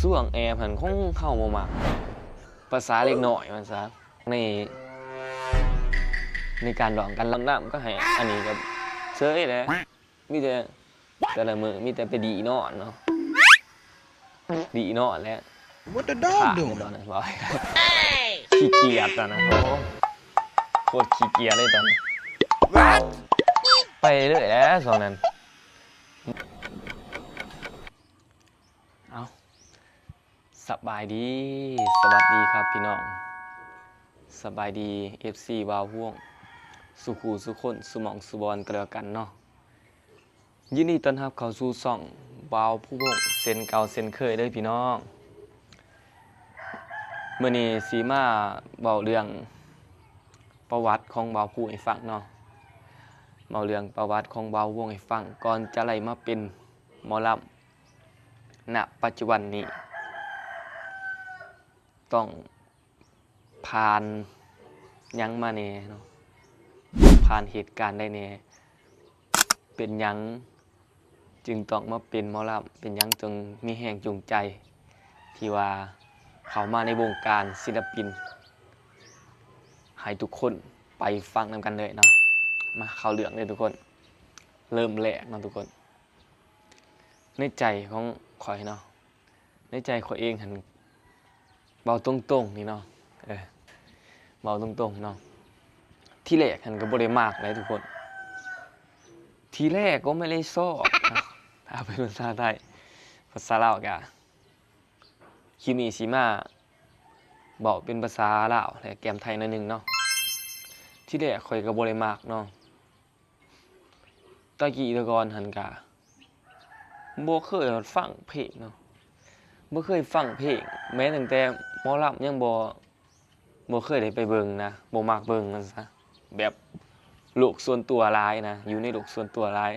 ຊ່ວງແອບຫັ້ນ ຄົງເຮົາບໍ່ມັກ ພາສາເດັກນ້ອຍວ່າຊະ ໃນ ໃນການຮ້ອງການລຳນຳ ກໍໃຫ້ອັນນີ້ກໍເຊີຍແຫຼະ ມີແຕ່ ແຕ່ລະມື້ມີແຕ່ໄປດີນອນເນາະ ດີນອນແຫຼະ. What the dog doing? ຕອນນັ້ນ ເວົ້າ ຂີ້ກຽດຕອນນັ້ນ ໂອ້ ໂຄດຂີ້ກຽດເລີຍຕອນນັ້ນ ໄປເລີຍແຫຼະຊ່ວງນັ້ນ. ເອົ້າ ສະບາຍດີ ສະຫວັດດີຄັບພີ່ນ້ອງ ສະບາຍດີ ເອັຟຊີ ບ່າວພວງ ສູ່ຄູ່ສູ່ຄົນ ສູ່ໝ່ອງສູ່ບ່ອນກໍແລ້ວກັນເນາະ. ຍິນດີຕ້ອນຮັບເຂົ້າສູ່ຊ່ອງບ່າວພູວົງເຊັ່ນເກົ່າເຊັ່ນເຄີຍເດີພີ່ນ້ອງ. ມື້ນີ້ຊິມາເວົ້າເລື່ອງປະຫວັດຂອງບ່າວພູໃຫ້ຟັງເນາະ ເວົ້າເລື່ອງປະຫວັດຂອງບ່າວພູວົງໃຫ້ຟັງ ກ່ອນຈະໄດ້ມາເປັນໝໍລຳ ນະປັດຈຸບັນນີ້ ຕ້ອງຜ່ານຫຍັງມາແດ່ເນາະ ຜ່ານເຫດການໃດແດ່ ເປັນຫຍັງຈຶ່ງຕ້ອງມາເປັນໝໍລຳ ເປັນຫຍັງຈຶ່ງມີແຮງຈູງໃຈທີ່ວ່າເຂົ້າມາໃນວົງການສິນລະປິນ ໃຫ້ທຸກຄົນໄປຟັງນຳກັນເລີຍເນາະ. ມາເຂົ້າເລື່ອງເລີຍທຸກຄົນ ເລີ່ມແລກເນາະທຸກຄົນ ໃນໃຈຂອງຂ້ອຍເນາະ ໃນໃຈຂ້ອຍເອງຫັ້ນ ເວົ້າຕົງໆນີ້ເນາະ ເອີ ເວົ້າຕົງໆເນາະ ທີແລກຫັ້ນກໍບໍ່ໄດ້ມັກເດ້ທຸກຄົນ ທີແລກກໍໄມ່ໄດ້ຊອບນະ ຖ້າເປັນພາສາໄທ ພາສາລາວກະ ຄລິບນີ້ຊິມາເວົ້າເປັນພາສາລາວ ແລະ ແກມໄທໜ້ອຍໜຶ່ງເນາະ. ທີແລກຂ້ອຍກໍບໍ່ໄດ້ມັກເນາະ ແຕ່ກີ້ແຕ່ກ່ອນຫັ້ນກະບໍ່ເຄີຍຟັງເພງເນາະ ບໍ່ເຄີຍຟັງເພງ ແມ້ຕັ້ງແຕ່ໝໍລຳຍັງບໍ່ ບໍ່ເຄີຍໄດ້ໄປເບິ່ງນະ ບໍ່ມັກເບິ່ງວ່າຊັ້ນຊະ ແບບໂລກສ່ວນຕົວຫຼາຍນະ ຢູ່ໃນໂລກສ່ວນຕົວຫຼາຍ.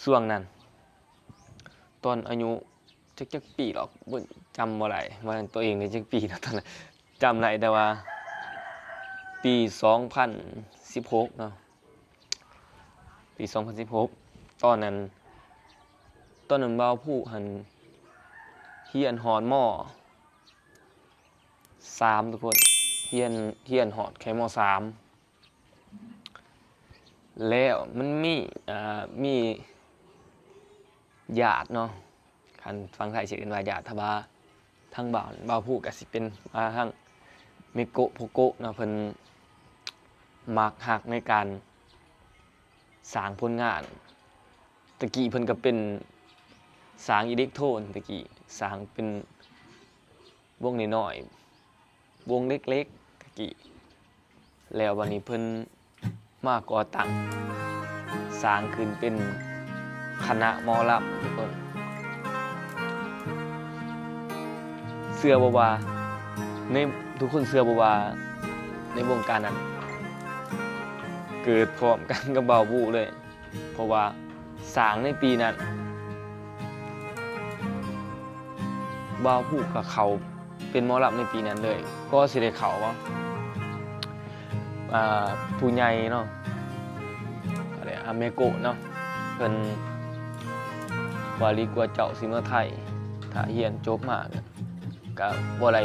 ຊ່ວງນັ້ນ ຕອນອາຍຸຈັກ ຈັກປີດອກ ບໍ່ ຈຳບໍ່ໄດ້ວ່າຕົວເອງໄດ້ຈັກປີເນາະຕອນນັ້ນ ຈຳໄດ້ແຕ່ວ່າປີສອງພັນສິບຫົກເນາະ ປີສອງພັນສິບຫົກ ຕອນນັ້ນ ຕອນນັ້ນບ່າວພູຫັ້ນຮຽນຮອດ ມ. ສາມ ທຸກຄົນ ຮຽນ ຮຽນຮອດແຄ່ ມ. ສາມ ແລ້ວມັນມີ ອ່າ ມີຍາດເນາະ ຄັນຝັ່ງໄທຊິເອີ້ນວ່າຍາດ ຖ້າວ່າທາງບ້ານບ່າວພູກໍຊິເປັນ ອ່າ ທາງແມ່ໂກະ ພໍ່ໂກະເນາະ ເພິ່ນມັກຮັກໃນການສ້າງຜົນງານ ແຕ່ກີ້ເພິ່ນກໍເປັນຊ່າງອີເລັກໂທນ ແຕ່ກີ້ສ້າງເປັນ ວົງນ້ອຍໆ ວົງເລັກໆ ຕະກີ້ ແລ້ວບາດນີ້ເພິ່ນມາກໍ່ຕັ້ງ ສ້າງຂຶ້ນເປັນຄະນະໝໍລຳ ທຸກຄົນ ເຊື່ອບໍ່ວ່າ ໃນ ທຸກຄົນເຊື່ອບໍ່ວ່າ ໃນວົງການນັ້ນ ເກີດພ້ອມກັນກັບບ່າວບູເລີຍ? ເພາະວ່າສ້າງໃນປີນັ້ນ ບ່າວພູກໍເຂົ້າເປັນໝໍລຳໃນປີນັ້ນເລີຍ ກໍຊິໄດ້ເຂົ້າ ອ່າ ຜູ້ໃຫຍ່ເນາະ ອາເມໂກະເນາະ ເພິ່ນວ່າ ດີກວ່າເຈົ້າຊິເມືອໄທ ຖ້າຮຽນຈົບມາ ກະບໍ່ໄດ້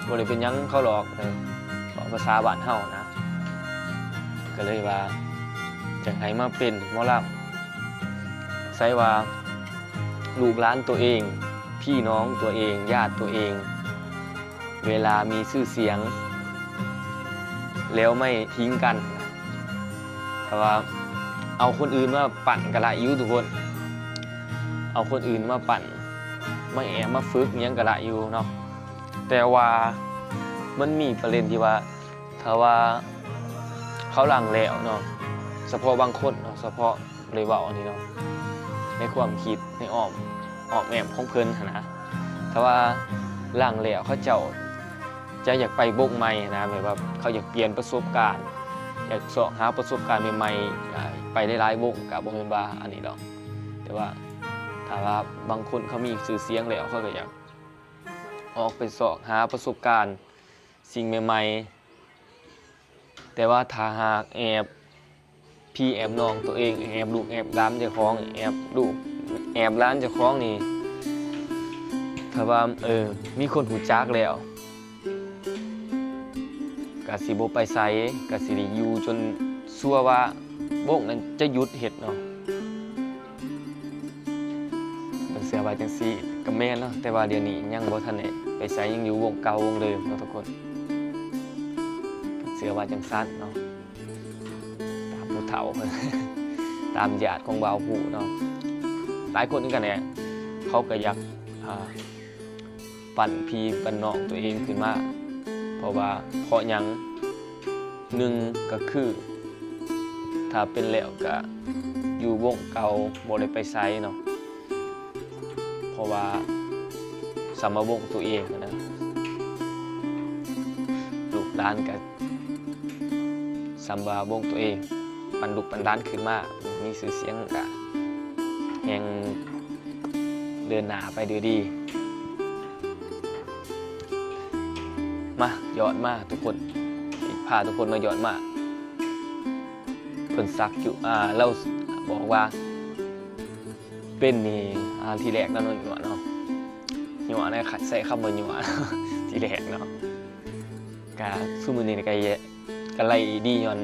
ບໍ່ໄດ້ເປັນຫຍັງເຂົາດອກ ເອີ ເວົ້າພາສາບ້ານເຮົານະ ກະເລີຍວ່າ ຢາກໃຫ້ມາເປັນໝໍລຳ ໃສ່ວ່າລູກຫຼານຕົວເອງ ພີ່ນ້ອງຕົວເອງ ຍາດຕົວເອງ ເວລາມີຊື່ສຽງ ແລ້ວໄມ່ຖິ້ມກັນ ຖ້າວ່າເອົາຄົນອື່ນມາປັ້ນກໍໄດ້ຢູ່ທຸກຄົນ ເອົາຄົນອື່ນມາປັ້ນ ມາແອບມາຝຶກຫຍັງກໍໄດ້ຢູ່ເນາະ ແຕ່ວ່າມັນມີປະເດັນທີ່ວ່າ ຖ້າວ່າເຂົາລ້າງແລ້ວເນາະ ສະເພາະບາງຄົນເນາະ ສະເພາະ ບໍ່ໄດ້ເວົ້າອັນນີ້ເນາະ ໃນຄວາມຄິດ ໃນອ້ອມ ອ້ອມແອ້ມຂອງເພິ່ນຫັ້ນນະ ຖ້າວ່າລ້າງແລ້ວ ເຂົາເຈົ້າຈະຢາກໄປບົກໃໝ່ຫັ້ນນະ ແບບວ່າເຂົາຢາກປ່ຽນປະສົບການ ຢາກຊອກຫາປະສົບການໃໝ່ໆ ອາ ໄປຫຼາຍໆວົງ ກະບໍ່ແມ່ນວ່າອັນນີ້ດອກ ແຕ່ວ່າຖ້າວ່າບາງຄົນເຂົາມີຊື່ສຽງແລ້ວ ເຂົາກໍຢາກອອກໄປຊອກຫາປະສົບການ ສິ່ງໃໝ່ໆ ແຕ່ວ່າຖ້າຫາກແອບພີ່ແອບນ້ອງຕົວເອງ ແອບລູກແອບຫຼານເຈົ້າຂອງ ແອບລູກແອບຫຼານເຈົ້າຂອງນີ້ ຖ້າວ່າ ເອີ ມີຄົນຮູ້ຈັກແລ້ວ ກະຊິບໍ່ໄປໃສ ກະຊິໄດ້ຢູ່ຈົນຊົ່ວວ່າວົງນັ້ນຈະຢຸດເຮັດເນາະ. ເພິ່ນເຊື່ອວ່າຈັ່ງຊີ້ກະແມ່ນເນາະ ແຕ່ວ່າດຽວນີ້ຍັງບໍ່ທັນໄດ້ໄປໃສ ຍັງຢູ່ວົງເກົ່າວົງເດີມເນາະທຸກຄົນ. ເຊື່ອວ່າຈັ່ງຊັ້ນເນາະ ຕາມຜູ້ເຖົ້າ ຕາມຍາດຂອງບ່າວຜູ້ເນາະ. ຫຼາຍຄົນກະແນ່ ເຂົາກະຢາກ ອ່າ ປັ້ນພີ່ປັ້ນນ້ອງຕົວເອງຂຶ້ນມາ ເພາະວ່າ ເພາະຫຍັງ? ໜຶ່ງກະຄື ຖ້າເປັນແລ້ວກະຢູ່ວົງເກົ່າ ບໍ່ໄດ້ໄປໃສເນາະ ເພາະວ່າ ສ່ຳວ່າວົງຕົວເອງຫັ້ນນະ ລູກຫຼານກະສ່ຳວ່າວົງຕົວເອງ ປັ້ນລູກປັ້ນຫຼານຂຶ້ນມາ ມີຊື່ສຽງກະແຮ່ງ ເດີນໜ້າໄປດ້ວຍດີ. ມາ ຍ້ອນມາທຸກຄົນ ຊິພາທຸກຄົນມາຍ້ອນມາ ເພິ່ນສັກຢູ່ ອ່າ ລາວບອກວ່າເປັນນີ້ ອ່າ ທີແລກເນາະ ຍົວະເນາະ ຍົວະນະ ໃຊ້ຄຳວ່າຍົວະ ທີແລກເນາະ. ກະຊຸມື້ນີ້ກະ ກະໄລ່ດີຍ້ອນ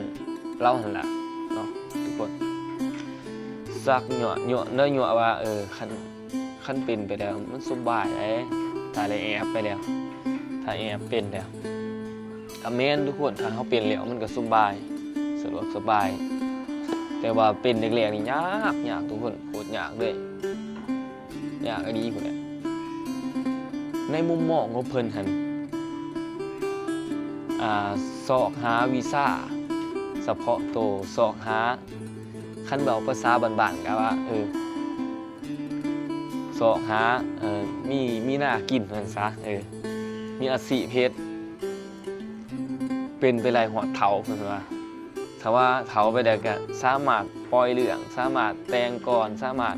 ລາວຫັ້ນລະເນາະທຸກຄົນ. ສັກຍົວະ ຍົວະ ໄດ້ຍົວະວ່າ ເອີ ຄັນ ຄັນເປັນໄປແລ້ວມັນສະບາຍເດ້ ຖ້າໄດ້ແອບໄປແລ້ວ ຖ້າແອບເປັນແລ້ວ. ກະແມ່ນທຸກຄົນ ຖ້າເຮົາເປັນແລ້ວມັນກະສະບາຍ ສະດວກສະບາຍ ແຕ່ວ່າເປັນແລກໆນີ້ຍາກ ຍາກທຸກຄົນ ໂຄດຍາກເລີຍ. ຍາກອີ່ຫຼີພຸ້ນແຫຼະ ໃນມຸມມອງຂອງເພິ່ນຫັ້ນ ອ່າ ຊອກຫາວິຊາສະເພາະໂຕ ຊອກຫາ ຄັນເວົ້າພາສາບ້ານໆກະວ່າ ເອີ ຊອກຫາ ເອີ ມີ ມີໜ້າກິນວ່າຊັ້ນຊະ ເອີ ມີອາຊີບເຮັດ ເປັນໄປໄດ້ຮອດເຖົ້າ ເພິ່ນວ່າ ຖ້າວ່າເຖົ້າໄປແລ້ວກະສາມາດປ່ອຍເລື່ອງ ສາມາດແຕ່ງກ່ອນ ສາມາດ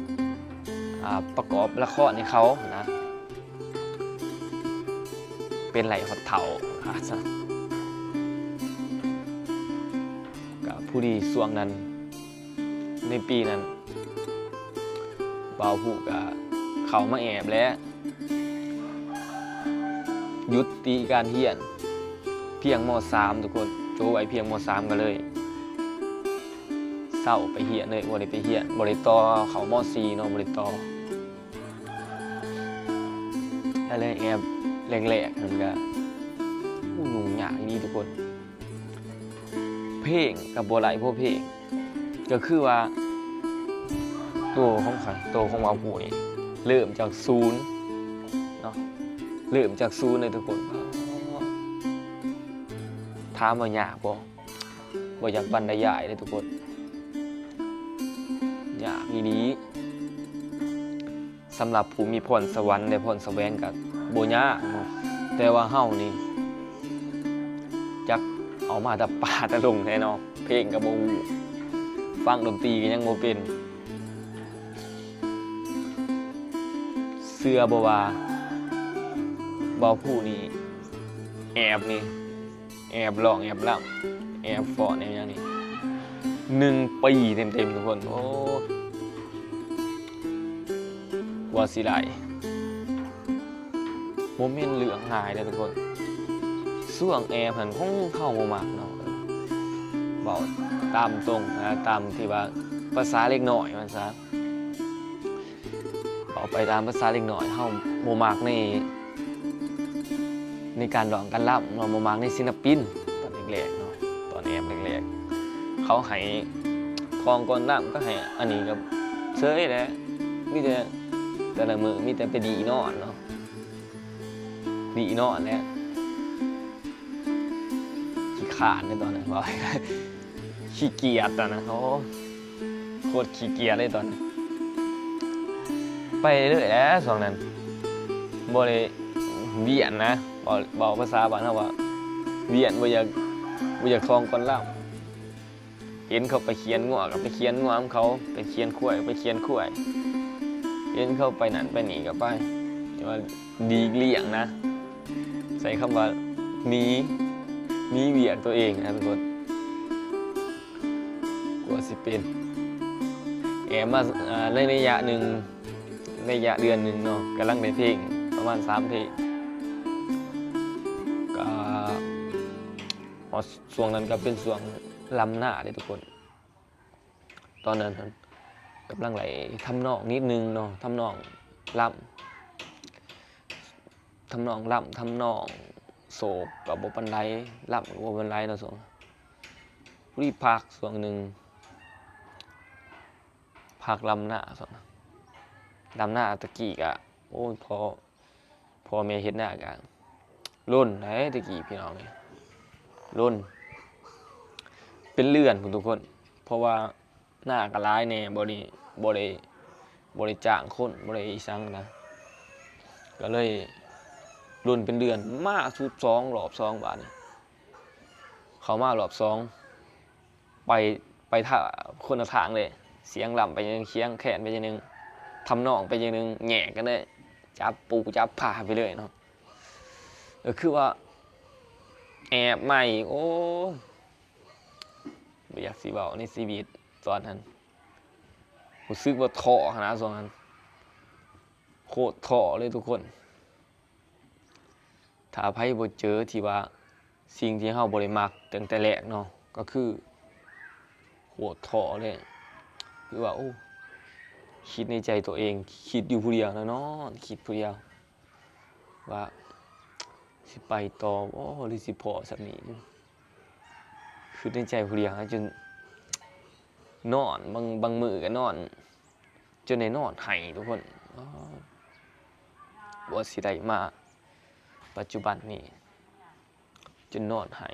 ອ່າ ປະກອບລະຄອນໃຫ້ເຂົານະ ເປັນໄດ້ຮອດເຖົ້າວ່າຊັ້ນ. ກະພໍດີຊ່ວງນັ້ນ ໃນປີນັ້ນ ບ່າວຜູ້ກະເຂົ້າມາແອບແລ້ວ ຢຸດຕິການຮຽນພຽງ ມໍສາມ ທຸກຄົນ ໂຈະໄວ້ພຽງ ມໍສາມ ກະເລີຍເຊົາໄປຮຽນເລີຍ ບໍ່ໄດ້ໄປຮຽນ ບໍ່ໄດ້ຕໍ່ເຂົ້າ ມໍສີ່ ເນາະ ບໍ່ໄດ້ຕໍ່ ກະເລີຍແອບແລກໆຫັ້ນກະ ໂອ້ ຫຍຸ້ງຍາກອີ່ຫຼີທຸກຄົນ. ເພງກະບໍ່ໄດ້ພໍເພງ ກະຄືວ່າໂຕຂອງຂ້ອຍ ໂຕຂອງບ່າວຜູ້ນີ້ ເລີ່ມຈາກສູນເນາະ ເລີ່ມຈາກສູນເລີຍທຸກຄົນ. ຖາມວ່າຍາກບໍ່? ບໍ່ຢາກບັນລະຍາຍເດ້ທຸກຄົນ ຍາກອີ່ຫຼີ. ສຳລັບຜູ້ມີພອນສະຫວັນ ແລະ ພອນສະແຫວງກະບໍ່ຍາກເນາະ ແຕ່ວ່າເຮົານີ້ ຈັກເອົາມາແຕ່ປ່າແຕ່ດົງແທ້ເນາະ ເພງກະບໍ່ຮູ້ ຟັງດົນຕີກະຍັງບໍ່ເປັນ. ເຊື່ອບໍ່ວ່າ ບ່າວຜູ້ນີ້ ແອບນີ້ ແອບຮ້ອງແອບລຳ ແອບຟ້ອນແອບຫຍັງນີ້ ໜຶ່ງປີເຕັມໆ ທຸກຄົນ ໂອ້ ກວ່າຊິໄດ້ ບໍ່ແມ່ນເລື່ອງງ່າຍເດ້ທຸກຄົນ. ຊ່ວງແອບຫັ້ນ ຄົງເຮົາບໍ່ມັກເນາະ ເວົ້າຕາມຕົງນະ ຕາມທີ່ວ່າພາສາເດັກນ້ອຍວ່າຊັ້ນຊະ ເວົ້າໄປຕາມພາສາເດັກນ້ອຍ ເຮົາບໍ່ມັກໃນ ໃນການຮ້ອງການລຳເນາະ ບໍ່ມັກໃນສິນລະປິນ ຕອນແລກໆເນາະ ຕອນແອບແລກໆ ເຂົາໃຫ້ຄອງກ່ອນລຳ ກະໃຫ້ອັນນີ້ກະເຊີຍແຫຼະ ມີແຕ່ ແຕ່ລະມື້ມີແຕ່ໄປດີນອນເນາະ ດີນອນແຫຼະ ຂີ້ຄ້ານເດ້ຕອນນັ້ນ ເວົ້າ ຂີ້ກຽດຕອນນັ້ນ ໂອ້ ໂຄດຂີ້ກຽດເລີຍຕອນນັ້ນ ໄປເລື້ອຍແຫຼະຊ່ວງນັ້ນ ບໍ່ໄດ້ວຽນນະ ເວົ້າ ເວົ້າພາສາບ້ານເຮົາວ່າວຽນ ບໍ່ຢາກ ບໍ່ຢາກຄອງກ່ອນລຳ ເຫັນເຂົາໄປຂຽນງົວກະໄປຂຽນງົວນຳເຂົາ ໄປຂຽນຄວາຍກະໄປຂຽນຄວາຍ ເຫັນເຂົາໄປນັ້ນໄປນີ້ກະໄປ ແຕ່ວ່າຫຼີກລ່ຽງນະ ໃຊ້ຄຳວ່າໜີ ໜີວຽກໂຕເອງນະທຸກຄົນ. ກວ່າຊິເປັນ ແອບມາ ອ່າ ໃນໄລຍະໜຶ່ງ ໄລຍະເດືອນໜຶ່ງເນາະ ກຳລັງໄດ້ເພງ ປະມານສາມເພງ ກະ ຮອດຊ່ວງນັ້ນກະເປັນຊ່ວງລຳນາເດ້ທຸກຄົນ. ຕອນນັ້ນຫັ້ນກຳລັງໄລ່ທຳນອງນິດໜຶ່ງເນາະ ທຳນອງລຳ ທຳນອງລຳ ທຳນອງໂສກກະບໍ່ປານໃດ ລຳກະບໍ່ປານໃດເນາະ. ຊ່ວງ ພໍດີພັກຊ່ວງໜຶ່ງ ພັກລຳນາ ລຳນາແຕ່ກີ້ກະ ໂອ້ຍ ພໍ່ ພໍ່ແມ່ເຮັດນາກະລົນໃດ ແຕ່ກີ້ພີ່ນ້ອງເອີຍ ລົນເປັນເດືອນພຸ້ນທຸກຄົນ ເພາະວ່ານາກະຫຼາຍແດ່ ບໍ່ໄດ້ ບໍ່ໄດ້ ບໍ່ໄດ້ຈ້າງຄົນ ບໍ່ໄດ້ອີ່ຫຍັງນະ ກະເລີຍລົນເປັນເດືອນ ມາຊຸດສອງ ລອບສອງ ບາດນີ້ ເຂົ້າມາລອບສອງ ໄປ ໄປທ່າ ຄົນລະທາງເລີຍ ສຽງລຳໄປຢ່າງໜຶ່ງ ສຽງແຄນໄປຢ່າງໜຶ່ງ ທຳນອງໄປຢ່າງໜຶ່ງ ແຍກກັນເລີຍ ຈັບປູຈັບຜາໄປເລີຍເນາະ. ເອີ ຄືວ່າແອບໃໝ່ ໂອ້ຍ ບໍ່ຢາກຊິເວົ້າໃນຊີວິດຕອນນັ້ນ ຮູ້ສຶກວ່າທໍ້ຫັ້ນນະ ຊ່ວງນັ້ນ ໂຄດທໍ້ເລີຍທຸກຄົນ. ຖ້າໃຜບໍ່ເຈີທີ່ວ່າສິ່ງທີ່ເຮົາບໍ່ໄດ້ມັກຕັ້ງແຕ່ແລກເນາະ ກະຄືໂຄດທໍ້ເລີຍ ຄືວ່າ ໂອ້ ຄິດໃນໃຈໂຕເອງ ຄິດຢູ່ຜູ້ດຽວນະ ນອນຄິດຜູ້ດຽວວ່າ ຊິໄປຕໍ່ບໍ່ ຫຼືຊິພໍສ່ຳນີ້ ຄິດໃນໃຈຜູ້ດຽວ ຈົນນອນ ບາງ ບາງມື້ກະນອນ ຈົນໄດ້ນອນໄຫ້ທຸກຄົນ ກວ່າຊິໄດ້ມາປັດຈຸບັນນີ້ ຈົນນອນໄຫ້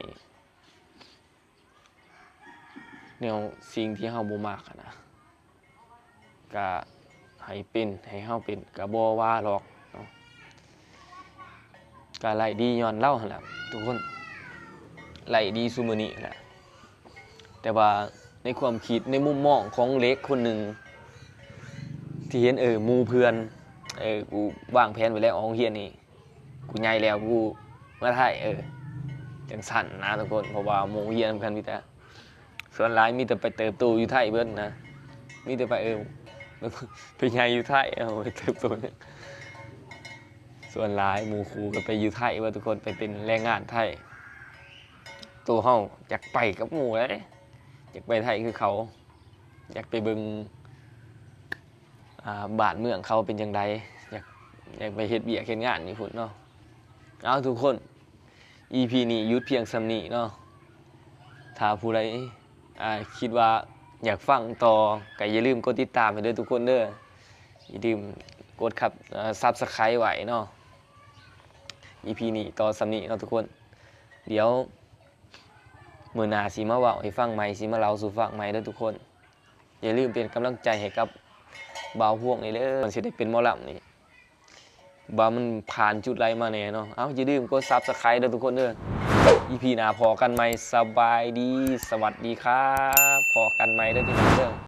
ແນວສິ່ງທີ່ເຮົາບໍ່ມັກຫັ້ນນະ ກະໃຫ້ເປັນ ໃຫ້ເຮົາເປັນ ກະບໍ່ວ່າດອກເນາະ. ກະໄດ້ດີຍ້ອນລາວຫັ້ນແຫຼະທຸກຄົນ ໄດ້ດີຊຸມື້ນີ້ຫັ້ນແຫຼະ. ແຕ່ວ່າໃນຄວາມຄິດ ໃນມຸມມອງຂອງເດັກຄົນໜຶ່ງ ທີ່ເຫັນ ເອີ ໝູ່ເພື່ອນ ເອີ ກູວາງແຜນໄວ້ແລ້ວ ອອກໂຮງຮຽນນີ້ ກູໃຫຍ່ແລ້ວ ກູມາໄທ ເອີ ຈັ່ງຊັ້ນນະທຸກຄົນ. ເພາະວ່າໝູ່ຮຽນນຳກັນມີແຕ່ ສ່ວນຫຼາຍມີແຕ່ໄປເຕີບໂຕຢູ່ໄທເບິດນະ ມີແຕ່ໄປ ເອີ ໄປໃຫຍ່ຢູ່ໄທ ເອົາ ໄປເຕີບໂຕ ສ່ວນຫຼາຍໝູ່ຄູ່ກະໄປຢູ່ໄທເບິດທຸກຄົນ ໄປເປັນແຮງງານໄທ. ໂຕເຮົາຢາກໄປກັບໝູ່ເດ້ ຢາກໄປໄທຄືເຂົາ ຢາກໄປເບິ່ງ ອ່າ ບ້ານເມືອງເຂົາເປັນຈັ່ງໃດ ຢາກ ຢາກໄປເຮັດວຽກເຮັດງານຢູ່ພຸ້ນເນາະ. ເອົາ ທຸກຄົນ ອີພີນີ້ຢຸດພຽງສ່ຳນີ້ເນາະ. ຖ້າຜູ້ໃດ ອ່າ ຄິດວ່າຢາກຟັງຕໍ່ ກະຢ່າລືມກົດຕິດຕາມໃຫ້ເດີທຸກຄົນເດີ ຢ່າລືມກົດ ເອີ ຊັບສະໄຄຣບ໌ໄວ້ເນາະ. ອີພີນີ້ຕໍ່ສ່ຳນີ້ເນາະທຸກຄົນ ດຽວມື້ໜ້າຊິມາເວົ້າໃຫ້ຟັງໃໝ່ ຊິມາເລົ່າສູ່ຟັງໃໝ່ເດີທຸກຄົນ. ຢ່າລືມເປັນກຳລັງໃຈໃຫ້ກັບບ່າວພວງນີ້ເດີ ມັນຊິໄດ້ເປັນໝໍລຳນີ້ ວ່າມັນຜ່ານຈຸດໃດມາແດ່ເນາະ. ເອົາ ຢ່າລືມກົດຊັບສະໄຄຣບ໌ເດີທຸກຄົນເດີ. ອີພີໜ້າພໍ້ກັນໃໝ່ ສະບາຍດີ ສະຫວັດດີຄັບ ພໍ້ກັນໃໝ່ເດີພີ່ນ້ອງເດີ.